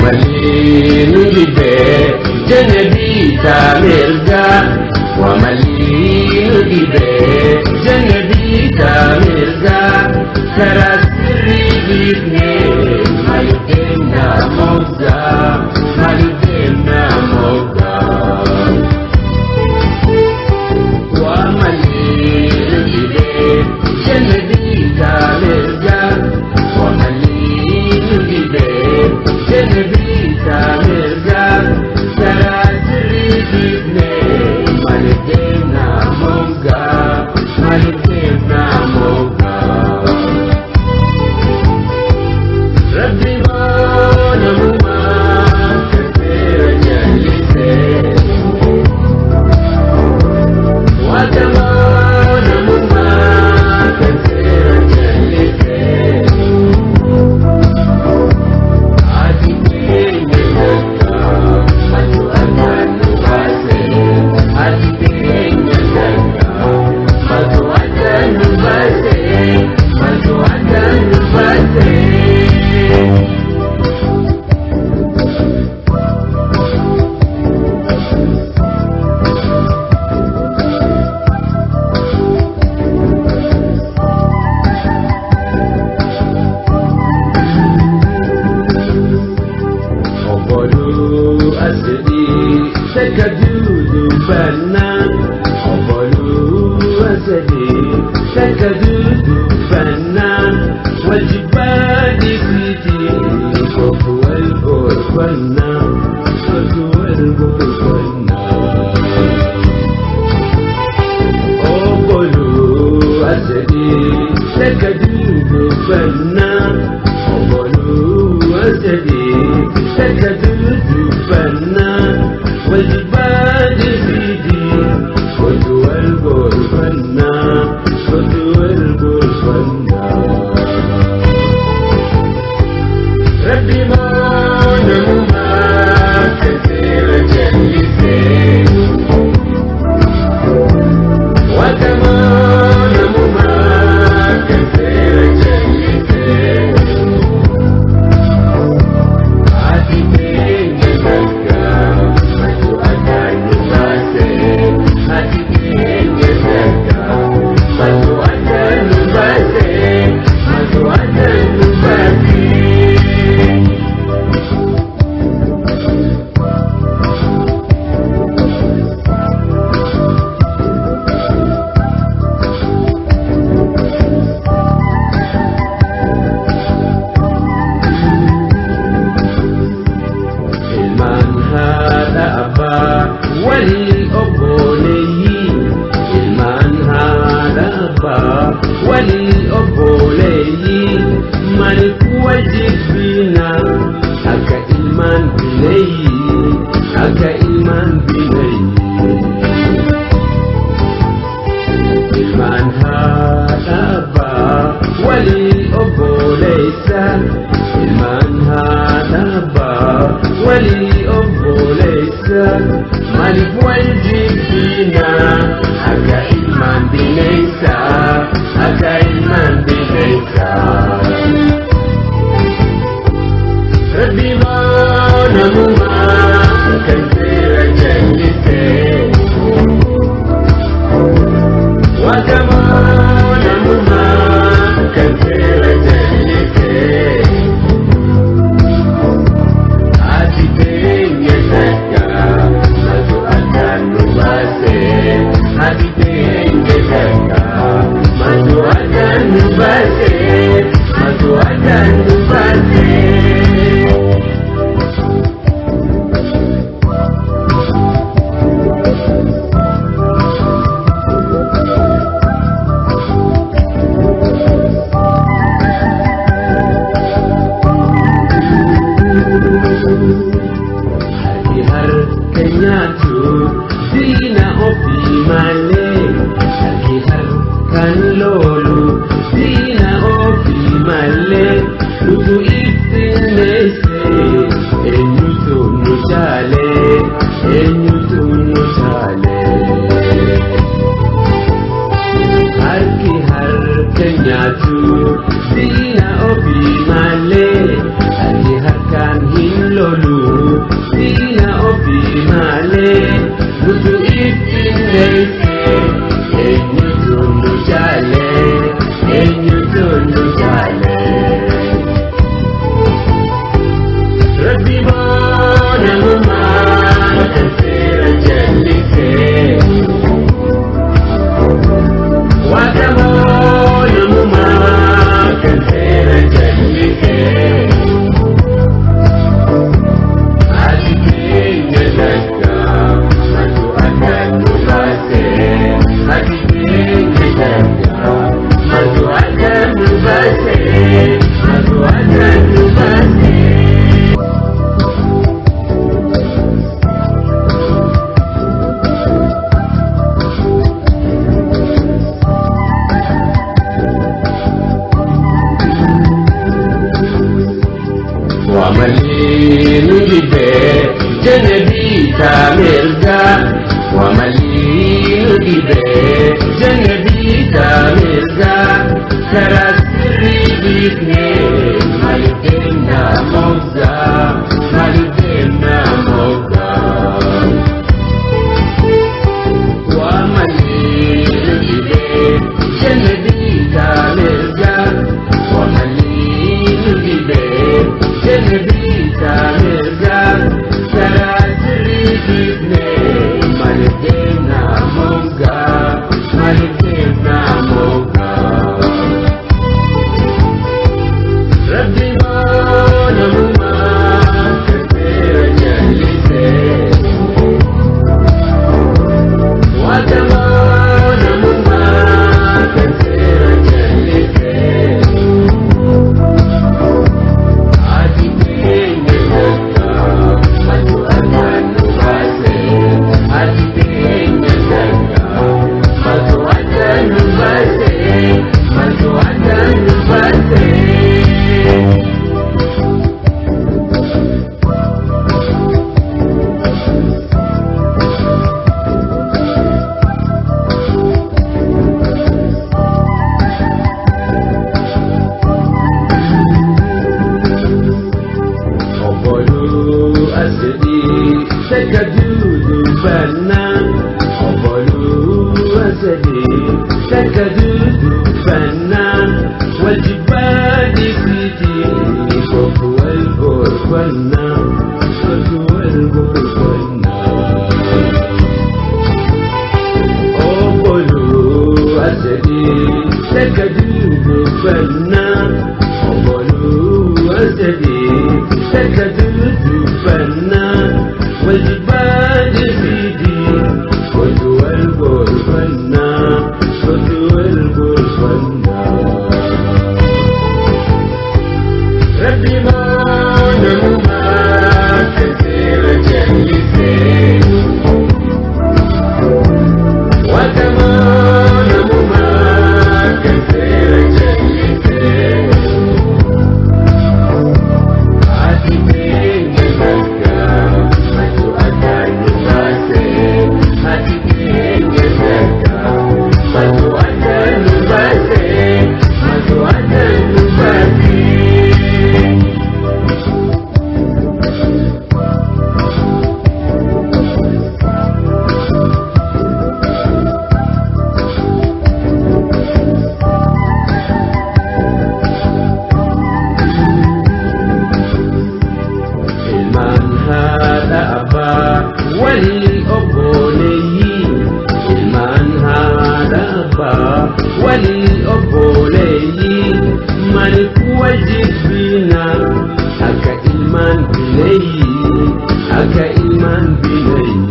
وملي نجيبه جنبي تامرجا وملي نجيبه جنبي تامرجا كراسري جبني ما يدينا موجا ما يدينا موجا وملي نجيبه جنبي تامرجا وملي نجيبه جنبي تامرجا كراسري جبني ما يدينا موجا ما يدينا موجا ربي بانا مما كثير جلسه وكمان مما كثير جلسه عادتين لك ما تؤذن باسه عادتين لك ما تؤذن باسه ما تؤذن باسه. Obolu asedi takadudu banna Obolu asedi takadudu banna والجبال فيتي خوف والبرفنا خوف والبرفنا Obolu asedi takadudu banna Obolu asedi تكدد فنا والجبال فيدي خذ والبر فنا خذ والبر فنا ربي ما نمما كثير جلسه وكما نمما كثير جلسه Ilmaan haadha abbaa walii obboleeyyii Ilmaan haadha abbaa walii obboleeyyii Maaliif wal jibbina akka ilmaan bineeyyii akka ilmaan bineeyyii Ilmaan haadha abbaa walii obboleessa Ilmaan haadha abbaa walii obboleessa Maaliif wal jibbina akka ilmaan bineensa akka ilmaan bineensa Rabbi maanamumaa kan seera jallisee وكمان مما كثير جلسه عادتين يزكى ما تؤذن باسه عادتين يزكى ما تؤذن باسه ما تؤذن باسه. Harki harka nyaatu diina ofii malee harki harkaan loolu diina ofii malee nutu ittineesse eenyutu nu caale eenyutu nu caale. Harki harka nyaatu diina ofii malee harki harkaan hin lolu diina ofii malee nutu ittiin deesse eenyutu nu jaale eenyutu nu jaale. Rabbi moonamumaa kan seera jallisee. Waaqa moonamumaa kan seera jallisee. Ati keenya takka matu akka nu baasee. Ati keenya takka matu akka nu baasee. Matu akka nu baasee. Wamalii nu dibee janabiita mirga. Wamalii nu dibee janabiita mirga. Karaa sirrii dhiifnee maaliif deemna moggaa? Maaliif deemna moggaa? Wamalii nu dibee janabiita mirga. Wamalii nu dibee janabiita mirga. Karaa sirrii dhiifnee maaliif deemna moggaa? Maaliif deemna moggaa? Rabbi moonamumaa kan seera jallisee. Waaqa moonamumaa kan seera jallisee. Ati keenya takka matu akka nu baasee. Ati keenya takka matu akka nu baasee. Matu akka nu baasee. Obboloo asadii takka duudubannaa. Obboloo asadii takka duudubannaa. Wal jibbaa dhiisitii kootu wal gorfannaa. Kootu wal gorfannaa. Obboloo asadii takka duudubannaa. Obboloo asadii takka duudubannaa. Wal jibbaa dhiisitii kootu wal gorfannaa. Kootu wal gorfannaa. Rabbi moonamumaa kan seera jallisee. Waaqa moonamumaa kan seera jallisee. Ati keenya takka matu akka nu baasee. Ati keenya takka matu akka nu baasee. Matu akka nu baasee. Ilmaan haadha abbaa walii obboleeyyii. Ilmaan haadha abbaa walii obboleeyyii. Maaliif wal jibbina akka ilmaan bineeyyii? Akka ilmaan bineeyyii.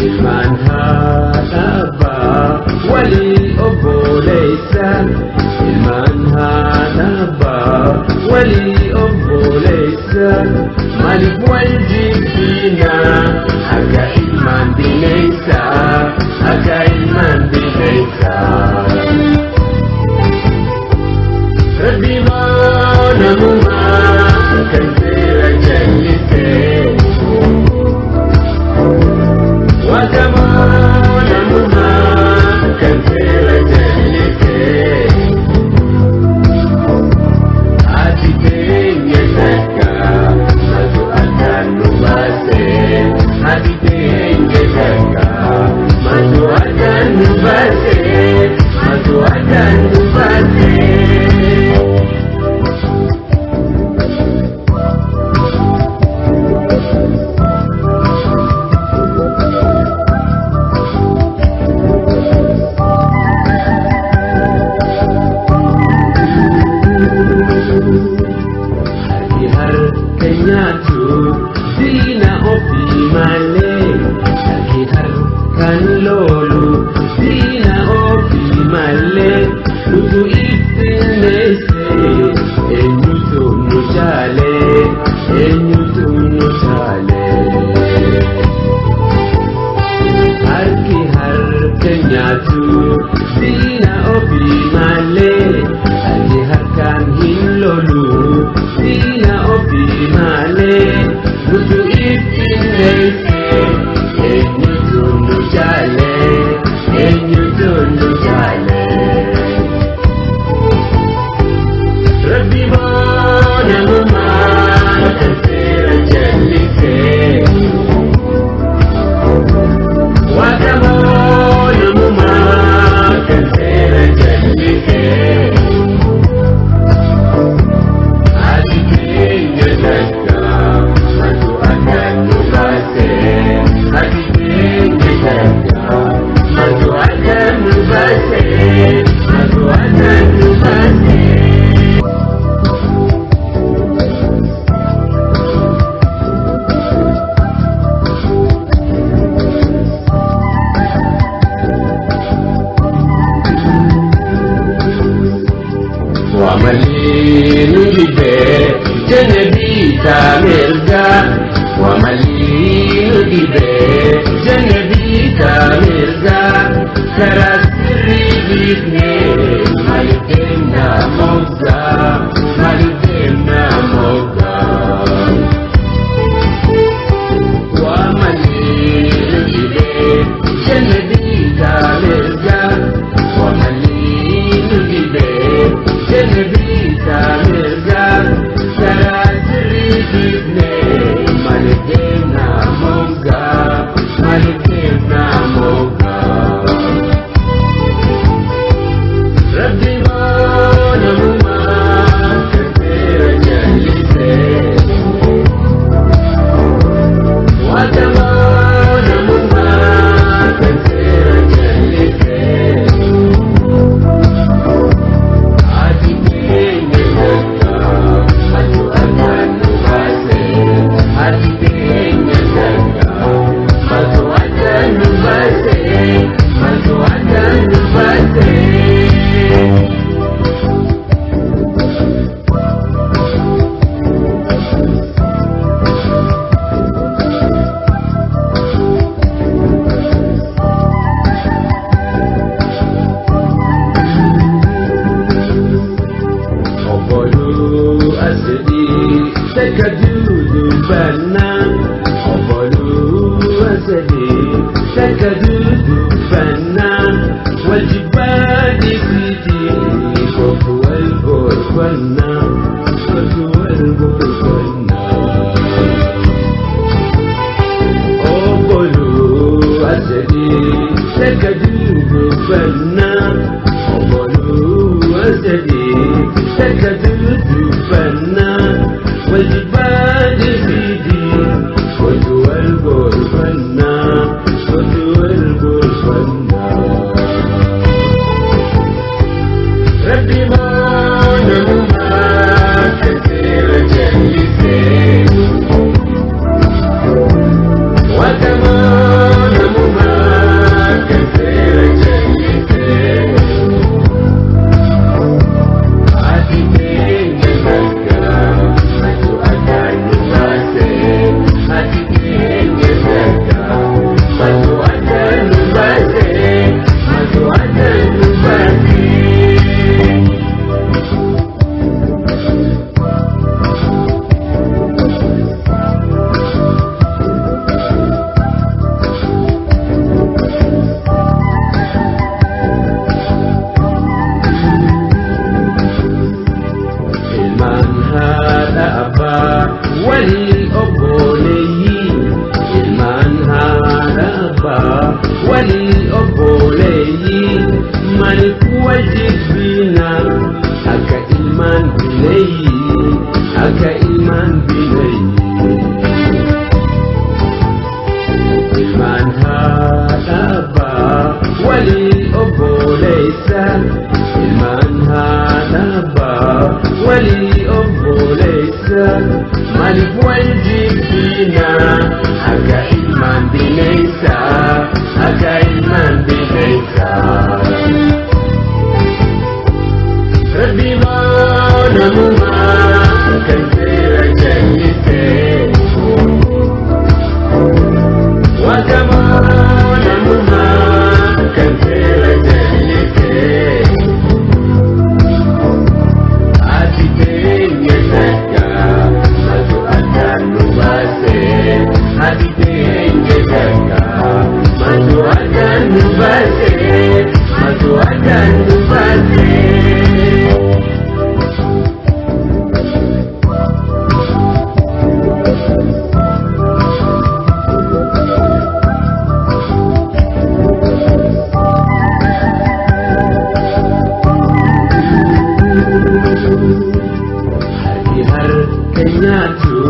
Ilmaan haadha abbaa walii obboleessa. Ilmaan haadha abbaa walii obboleessa. Maaliif wal jibbina akka ilmaan bineensa? Akka ilmaan bineensa. Rabbi moonamumaa kan seera jallisee. Waaqa moonamumaa kan seera jallisee. Harki harka nyaatu diina ofii malee, harki harkaan loolu diina ofii malee, nutu ittineesse eenyutu nu jaalee, eenyutu nu jaalee. Harki harka nyaatu diina ofii malee, harki harkaan hin lolu diina ofii malee, nutu ittineesse eenyutu nu jaalee, eenyutu nu jaalee. Rabbi boona mumaa kan seera jallisee. Watamoona mumaa kan seera jallisee. Ati keenya takka matu akka nu baasee. Ati keenya takka matu akka nu baasee. Matu akka nu baasee. Wamalii dibee janabiita mirga. Wamalii dibee janabiita mirga. Karaa sirrii dhiifnee maaliif deemna moggaa? Maaliif deemna moggaa? Wamalii dibee janabiita mirga. Wamalii dibee janabiita mirga. Karaa sirrii dhiifnee maaliif deemna moggaa? Maaliif deemna moggaa? Rabbi boona mumaa kan seera jallisee. Watamoona mumaa kan seera jallisee. Ati keenya takka matu akka nu baasee. Ati keenya takka matu akka nu baasee. Matu akka nu baasee. Obboloo asadii takka duudu bannaa. Obboloo asadii takka duudu bannaa. Waljibbaa dhiisitii kootu wal gorfannaa. Kootu wal gorfannaa. Obboloo asadii takka duudu bannaa. Obboloo asadii takka duudu bannaa. Waljibbaa dhiisitii Maaliif wal jibbina akka ilmaan bineensaa, akka ilmaan bineensaa? Rabbi namumaa kan seera jallisee. Wakamoo namumaa kan seera jallisee. Ati teenya takka matu addaan nu baasee. Ati teenya takka matu addaan nu baasee. Matu addaan nu baasee. Harki harka nyaatu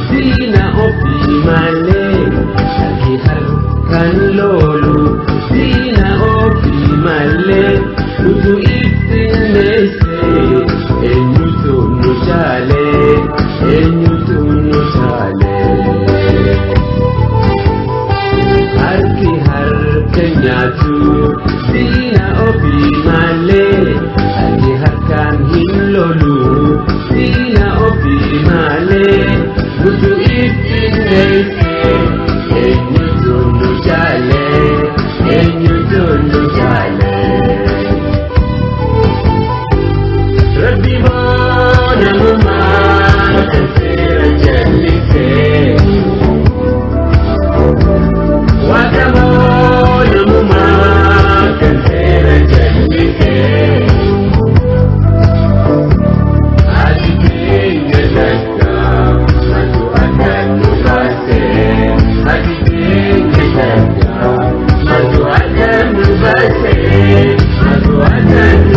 diina ofii malee, harki harkaan loolu.